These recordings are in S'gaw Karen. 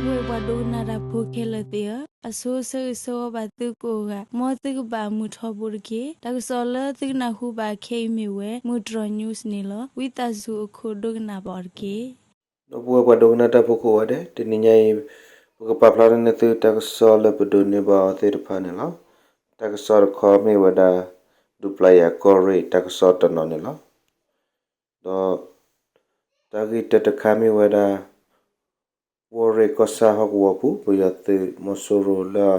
ပှၤဒိကနၣ်တၢ်ဖိခဲလၢာ်သ့ၣ်ဧၢ, အဆိဆၢဂ့ၤဆၢဝါဘၣ်သုကိးဂၤ, မ်သုကဘၣ်မုာ်ထီဘိတက့ၢ်. တၢ်ကစီၣ်လၢသုကနၢ်ဟူဘၣ်ခဲအံၤမ့ၢ်ဝဲ မုၢ်တြီၤ news န့ၣ်လီၤ. ဝံသးစူၤအခိၣ်ဒိကနၣ်ဘၣ်အီၤတက့ၢ်. ဒီပုၢ်ဝဲၢ်ပှၤဒိကနၣ်တၢ်ဖိကိးဂၤဒဲး, တနံၤညါအံၤ ပကပာ်ဖျါထီၣ်န့ၢ်သုတၢ်ကစီၣ်လၢပဒိးန့ၢ်ဘၣ်အီၤသ့ၣ်တဖၣ်န့ၣ်လီၤ. တၢ်ကစီၣ်တခီမ့ၢ်ဝဲဒၣ် ဒူပျၤယၤကီၢ်ရ့ၣ်တၢ်ကစီၣ်တနီၤန့ၣ်လီၤ. ဒီး တၢ်ဂ့ၢ်တၢတခါမ့ၢ်ဝဲဒၣ် ဝီၢ်ရ့ၣ်ကီၢ်ဆၣ်ဟီၣ်ကဝီၤပူၤ ပယီၤသုးမီၤစိရိၤလၢ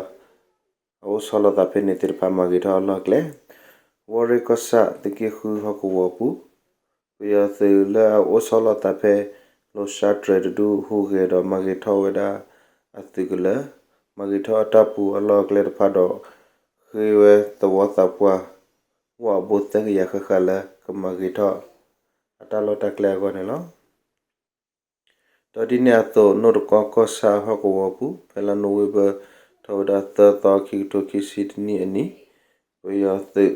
အအိၣ်ဆီလီၤသးဖဲန့ၣ်သ့ၣ်တဖၣ် မၤဂ့ၤထီၣ်အလီၢ်အကျဲ, ဝီၢ်ရ့ၣ်ကီၢ်ဆၣ်သုးက့ဃုဟီၣ်ကဝီၤပူၤ ပယီၤသုးလၢအအိၣ်ဆီလီၤသးဖဲ လီၤစှၤတြဲၤတဒူဟူးဂဲၤဒီးမၤဂ့ၤထီၣ်ဝဲဒၣ်အသုးကလၢၤ, မၤဂ့ၤထီၣ်အတၢ်ပူၤအလီၢ်အကျဲတဖၣ်ဒီး ဃ့ဝဲသဝီသးပှၢ် ဝီၢ်အဘိသၢကယၤဃၣ်ဃၣ်လၢကမၤဂ့ၤထီၣ်အတၢ်လီၢ်တၢ်ကျဲအဂီၢ်န့ၣ်လီၤ. ဒီးဒ်န့ၣ်အသိး နိၣ်တကီကီၢ်ဆၣ်ဟီၣ်ကဝီၤပူၤ ဖဲလါနိၣ်ဝ့ဘၢၣ်ထီၣ်ဝဲဒၣ်သၢသီ ခံကထိခံဆံတနံၣ်အနံၤ ပယီၤသုး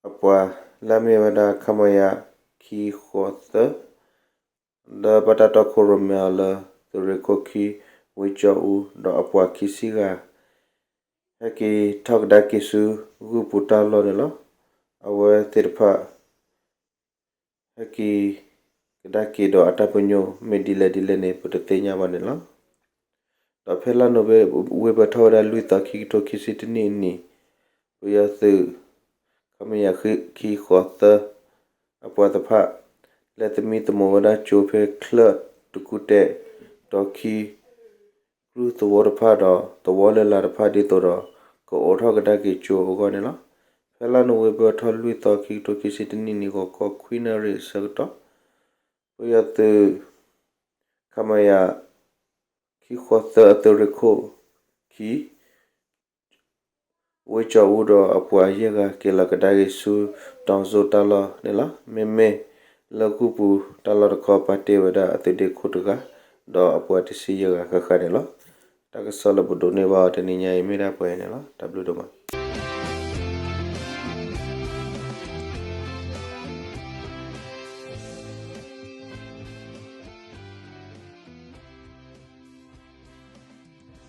အပှၤလၢအမ့ၢ်ဝဲဒၣ် ခမရ ခံဃိးသၢ လၢဘၣ်တၢ်တီခိၣ်ရိၣ်မဲအီၤလၢ သုးရ့ၣ်ခိၣ်ခံ ဝ့ကၠီအူ ဒီးအပှၤခံဆံဂၤ ဟဲက့ၤထီၣ်ကဒါက့ၤဆူဂုၢ်ပူၤတၢ်လီၢ်န့ၣ်လီၤ. အဝဲသ့ၣ်တဖၣ် ဟဲက့ၤကဒါက့ၤဒီးအတၢ်ပညိၣ်မ့ၢ်ဒ်လဲၣ်ဒ်လဲၣ်န့ၣ် ပတသ့ၣ်ညါဘၣ်န့ၣ်လီၤ. ဒီးဖဲလါနိၣ်ဝ့ဘၢၣ်ထီၣ်ဝဲဒၣ်လွံၢ်သီ ခံကထိခံဆံတနံၣ်အနံၤ ပယီၤသုး ခမရ ခံဃိးသၢ အပှၤတဖၣ် လဲၤသမံသမိးဝဲဒၣ်ကၠိဖဲချၢၣ်တကူၣ်တဲာ် ဒီးခံ ကြုၢ်သဝီတဖၣ်ဒီး သဝီလၢ်လၢ်တဖၣ်ဒ်သိးဒီး ကအိးထီၣ်ကဒါက့ၤကၠိအဂီၢ်န့ၣ်လီၤ. ဖဲလါနိၣ်ဝ့ဘၢၣ်ထီၣ်လွံၢ်သီ ခံကထိခံဆံတနံၣ်နံၤ ဂီၤခီခွံနၣ်ရံၣ်အဆၢကတီၢ် ပယီၤသုး ခမရ ခံဃိးသၢ အသုးရ့ၣ်ခိၣ်ခံ ဝ့ကၠီအူဒီးအပှၤယဲၢ်ဂၤ က့ၤလီၤကဒါက့ၤဆူ တီၤစိတၢ်လီၢ်န့ၣ်လီၤ. မ့မ့ၢ်လၢဂုၢ်ပူၤတၢ်လီၢ်တခီ ပာ်တ့ၢ်ဝဲဒၣ်အသုးဒ့ခိၣ်တဂၤ ဒီးအပှၤတဆံယဲၢ်ဂၤဃၣ်ဃၣ်န့ၣ်လီၤ. တၢ်ကစီၣ်လၢပဒိးန့ၢ်ဘၣ်အီၤတနံၤညါအံၤ မ့ၢ်ဒၣ်ပှဲၤအံၤန့ၣ်လီၤ. တၢ်ဘျုးဒိၣ်မး.